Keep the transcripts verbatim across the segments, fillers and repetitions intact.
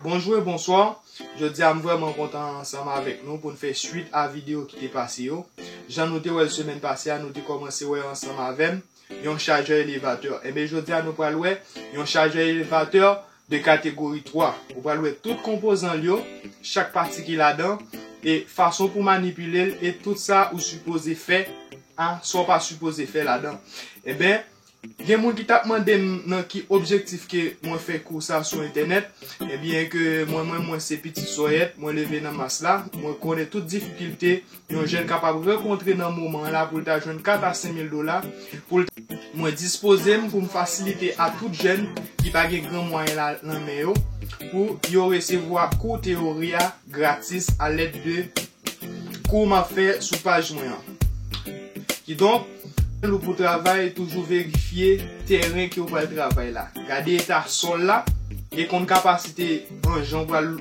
Bonjou e bonswa. Jodi a, m vrèman kontan ansanm avèk nou pou n fè swit a videyo ki te pase yo. Jan nou te wè l semèn pase a, nou te kòmanse wè ansanm avè m yon chajè elevatè. Enben, jodi a, nou pral wè yon chajè elevatè de kategori twa. Ou pral wè tout konpozan l yo, chak pati ki ladan, e fason pou manipile l, e tout sa ou sipoze fè a, sa w pa sipoze fè ladan. Enben, gen moun ki t ap mande m nan ki objektif ke mwen fè kou sa sou entènèt, ebyen ke mwen, mwen, mwen se pitit Sòyèt, mwen leve nan Mas la, mwen konnen tout difikilte yon jèn kapab rankontre nan moman an la pou l ta jwenn kat a senk mil dola, pou l ta, mwen dispoze m pou m fasilite a tout jèn ki pa gen gran mwayen la nan men yo, pou yo resevwa kou teyori a gratis alèd de kou m ap fè sou paj mwen an. Kidonk, lè w pou travay, toujou verifye tèren ke w pral travay la. Gade eta sòl la, e konn kapasite anjan w pral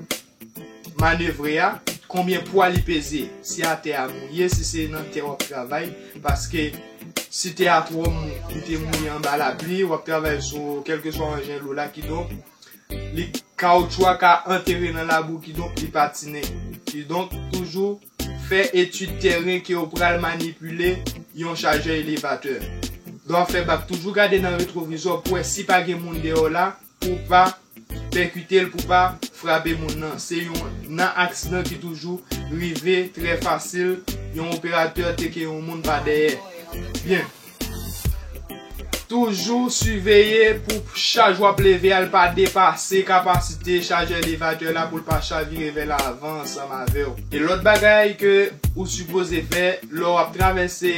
manevre a, konbyen pwa li peze, si atè a mouye, si se nan tè w ap travay, paske si tè a twò mou, li te mouye anba lapli, w ap travay sou kèlkeswa anjan lou la, kidonk, li, kawotchou a ka antere nan labou, kidonk li patinen. Kidonk, toujou fè etid tèren ke w pral manipile yon chajè elevatè. Lè w ap fè bak, toujou gade nan retwovizò pou wè si pa gen moun dèyè w la, pou w pa pèkite l, pou w pa frape moun nan. Se yon nan aksidan ki toujou rive trè fasil, yon operatè teke yon moun pa dèyè. Byen. Toujou siveye pou chaj w ap leve a, l pa depase kapasite chajè elevatè la, pou l pa chavire vè lavan ansanm avè w. E lòt bagay ke ou sipoze fè lè w ap travèse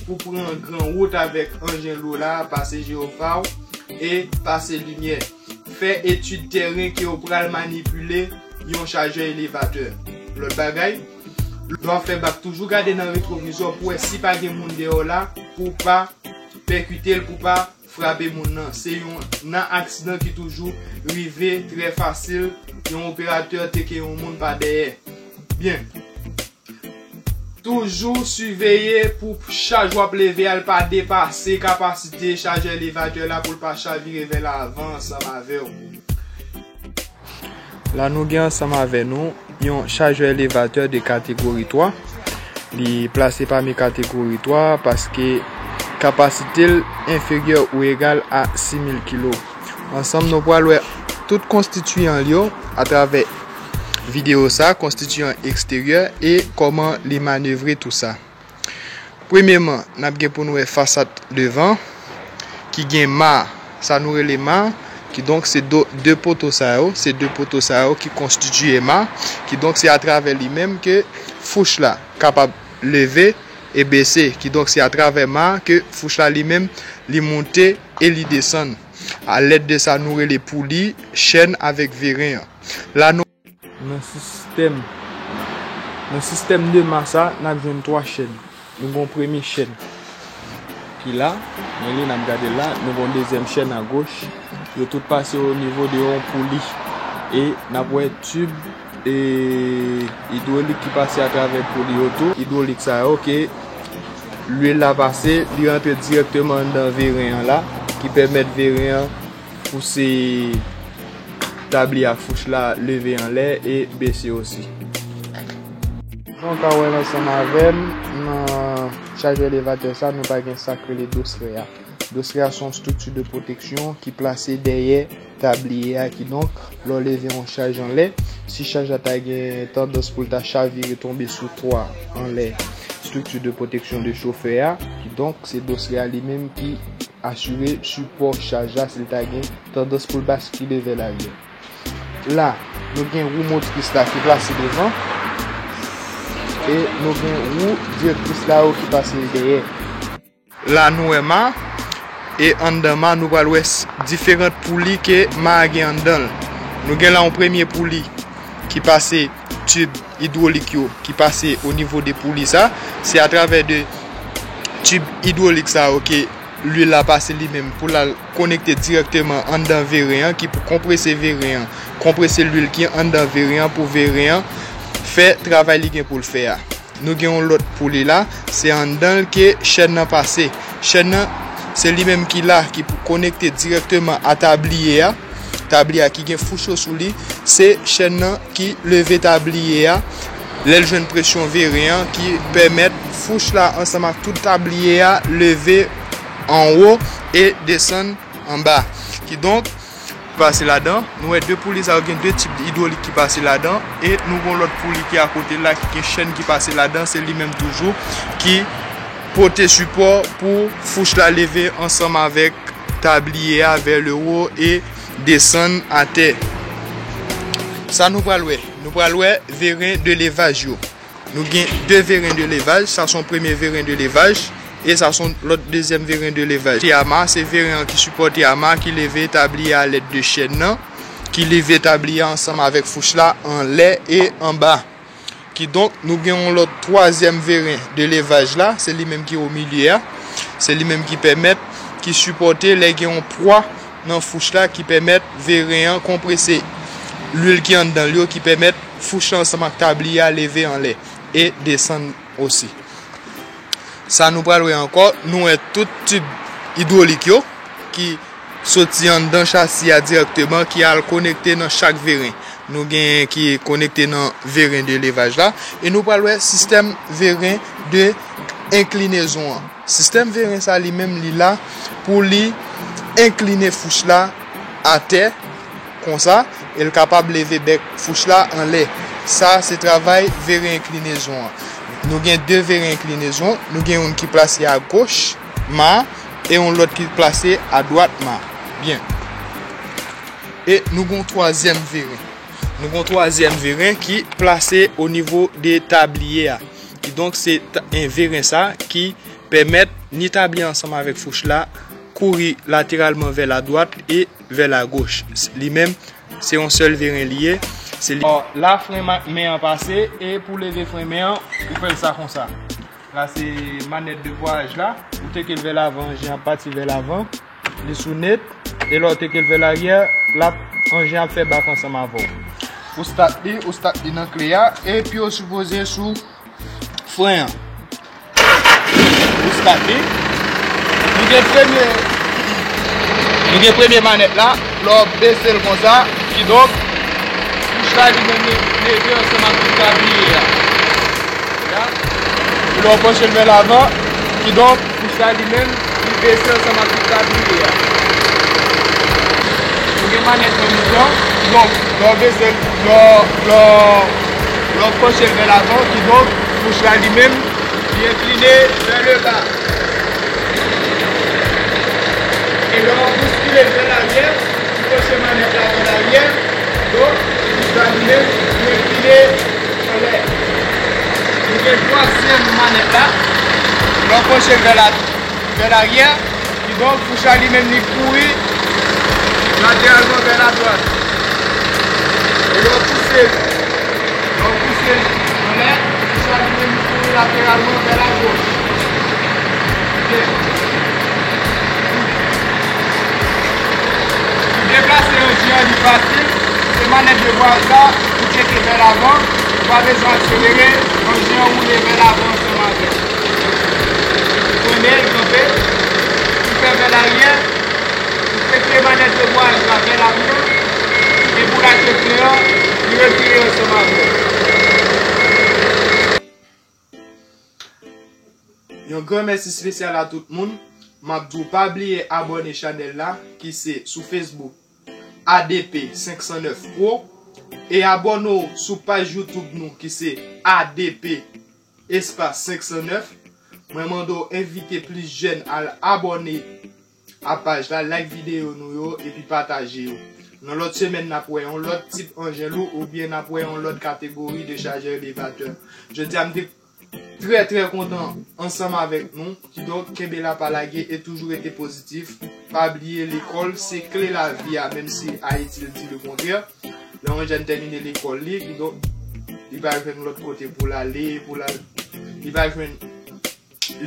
pou pran gran wout avèk anjen lou la, pase jewofa w e pase limyè. Fè etid tèren ke w pral manipile yon chajè elevatè. Lòt bagay, lè w ap fè bak, toujou gade nan retwovizò pou wè si pa gen moun dèyè w la, pou w pa pèkite l, pou w pa frape moun nan. Se yon nan aksidan ki toujou rive trè fasil, yon operatè teke yon moun pa dèyè. Byen. Toujou siveye pou chaj w ap leve a, l pa depase kapasite chajè elevatè la, pou l pa chavire vè lavan ansanm avè w. La nou gen ansanm avè nou yon chajè elevatè de kategori twa. Li plase pami kategori twa paske kapasite l enferyè ou egal a sis mil kilo. Ansanm, nou pral wè tout konstitiyan l yo atravè videyo sa, konstitiyan eksteryè e kòman li manevre tou sa. Premyeman, n ap gen pou n wè fasad devan ki gen ma, sa nou rele ma, kidonk se do, de poto sa yo, se de poto sa yo ki konstitiye ma, kidonk se atravè li menm ke fouch la kapab leve e bese, kidonk se atravè ma ke fouch la li menm li moute e li desann. Alèd de sa nou rele pouli, chèn avèk veren an. La nou Nan sistèm, nan sistèm de ma sa, n ap jwenn twa chèn. Nou gen yon premye chèn ki la, men li n ap gade l la, nou gen yon dezyèm chèn agoch. Yo tout pase o nivo de yon pouli. E n ap wè tib, e, idwolik ki pase atravè pouli yo tou. Idwolik sa yo ke lwil la pase, li rantre dirèkteman anndan veren an la, ki pèmèt veren an pouse tabli ak fouch la leve anlè e bese osi. Jan w ka wè l ansanm avè m, nan chajè elevatè sa, nou pa gen sa k rele dosrè a. Dosrè a se yon estrikti de pwoteksyon ki plase dèyè tabliye a, kidonk, lè w leve yon chaj anlè, si chaj la ta gen tandans pou l ta chavire tonbe sou twa anlè estrikti de pwoteksyon de chofè a, kidonk, se dosrè a li menm ki asire sipò chaj la si l ta gen tandans pou l baskile vè laryè. La, nou gen wou motris la ki plase devan e nou gen wou direktris la yo ki pase dèyè. La, nou wè ma, e anndan ma, nou pral wè s-, diferan pouli ke ma a gen anndan l. Nou gen la yon premye pouli ki pase tib idwolik yo, ki pase o nivo de pouli sa. Se atravè de tib idwolik sa yo ke lwil la pase li menm pou l al konekte dirèkteman anndan veren an, ki pou konprese veren an, konprese lwil ki anndan veren an pou veren an fè travay li gen pou l fè a. Nou gen yon lòt pouli la, se anndan l ke chèn nan pase. Chèn nan, se li menm ki la, ki pou konekte dirèkteman a tabliye a, tabliye a ki gen fouch yo sou li, se chèn nan ki leve tabliye a lè l jwenn presyon veren an ki pèmèt fouch la ansanm ak tout tabliye a leve anwo e desann anba. Kidonk, pase ladan, nou wè de pouli sa yo gen de tip idwolik ki pase ladan, e nou gon lòt pouli ki akote la ki gen chèn ki pase ladan, se li menm toujou ki pote sipò pou fouch la leve ansanm avèk tabliye a vers le haut e desann atè. Sa nou pral wè? Nou pral wè veren de levaj yo. Nou gen de veren de levaj, sa se yon premye veren de levaj, e sa se yon lòt dezyèm veren de levaj. Se ama, se veren an ki sipòte ama, ki leve tabliye a lèd de chèn nan, ki leve tabliye a ansanm avèk fouch la anlè e anba. Kidonk, nou gen yon lòt twazyèm veren de levaj la, se li menm ki o milye a, se li menm ki pèmèt, ki sipòte lè gen yon pwa nan fouch la ki pèmèt veren an konprese lwil ki anndan l yo, ki pèmèt fouch la ansanm ak tabliye a leve anlè e desann osi. Sa nou pral wè ankò, nou wè tout tib idwolik yo ki soti anndan chasi a dirèkteman, ki al konekte nan chak veren. Nou genyen ki konekte nan veren de levaj la, e nou pral wè sistèm veren de enklinezon an. Sistèm veren sa li menm li la pou li enkline fouch la atè konsa, e l kapab leve bèk fouch la anlè. Sa se travay veren enklinezon an. Nou gen de veren enklinezon, nou gen youn ki plase a goch ma, e yon lòt ki plase a dwat ma. Byen. E nou gen yon twazyèm veren. Nou gen yon twazyèm veren ki plase o nivo de tabliye a. Kidonk, se ta-, en veren sa ki pèmèt ni tabliye ansanm avèk fouch la kouri lateralman vè la dwat e vè la goch. Li menm, se yon sèl veren li ye. Se li. Bon, la fren ma-, men an pase, e pou leve fren men an, ou fè l sa konsa. La se manèt de vwayaj la. Ou teke l vè lavan, anjen ap pati vè lavan. Li sou net. E lè w teke l vè laryè, l ap, anjen ap fè bak ansanm avè w. Ou stat li, ou stat li nan kle a, e pye w sipoze sou fren an. Ou stat li. Nou gen premye, nou gen premye manèt la, lè w bese l konsa, kidonk, fouch la li menm li leve ansanm ak tout tabliye a. Lè w panche l vè lavan, kidonk, fouch la li menm, li bese ansanm ak tout tabliye a. Nou gen manèt nan mitan, kidonk, lè w bese l, lè w, lè w, lè w panche l vè lavan, kidonk, fouch la li menm, li enkline vè leba. E lè w bouskile l vè laryè, ou panche manèt la vè laryè, donk, fouch la li menm, li enkline anlè. Nou gen twazyèm manèt la. Lè w panche l vè la, vè laryè, kidonk fouch la li menm li kouri lateralman vè la dwat. E lè w pouse, lè w pouse l anlè, fouch la li menm li kouri lateralman vè la goch. Pou deplase anjen an li fasil, se manèt de vwayaj la, ou tcheke vè lavan, ou pa bezwen akselere, anjen an woule vè lavan ansanm avè w. Ou prene l, kanpe, ou fè vè laryè, ou tcheke manèt de vwayaj la vè laryè, e pou lache fren an, li retire ansanm avè w. Yon gran mèsi espesyal a tout moun. M ap di w pa bliye abòne chanèl la ki se sou Facebook A D P senk san nèf Pro e abòne w sou paj YouTube nou ki se A D P espas senk san nèf. Mwen mande w envite plis jèn al abòne a paj la, like videyo nou yo, epi pataje yo. Nan lòt semèn, n ap wè yon lòt tip anjen lou oubyen n ap wè yon lòt kategori de chajè elevatè. Jodi a, m te trè, trè kontan ansanm avèk nou. Kidonk, kenbe la, pa lage e toujou rete pozitif. Pa bliye, lekòl se kle lavi a, menm si Ayiti l di lekontrè. Lè yon jèn tèmine lekòl li, kidonk, li pa jwenn lòt kote pou l ale, pou l al, li pa jwenn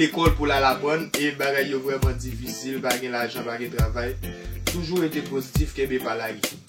lekòl pou l al aprann e bagay yo vrèman difisil, pa gen lajan, pa gen travay. Toujou rete pozitif, kenbe pa lage.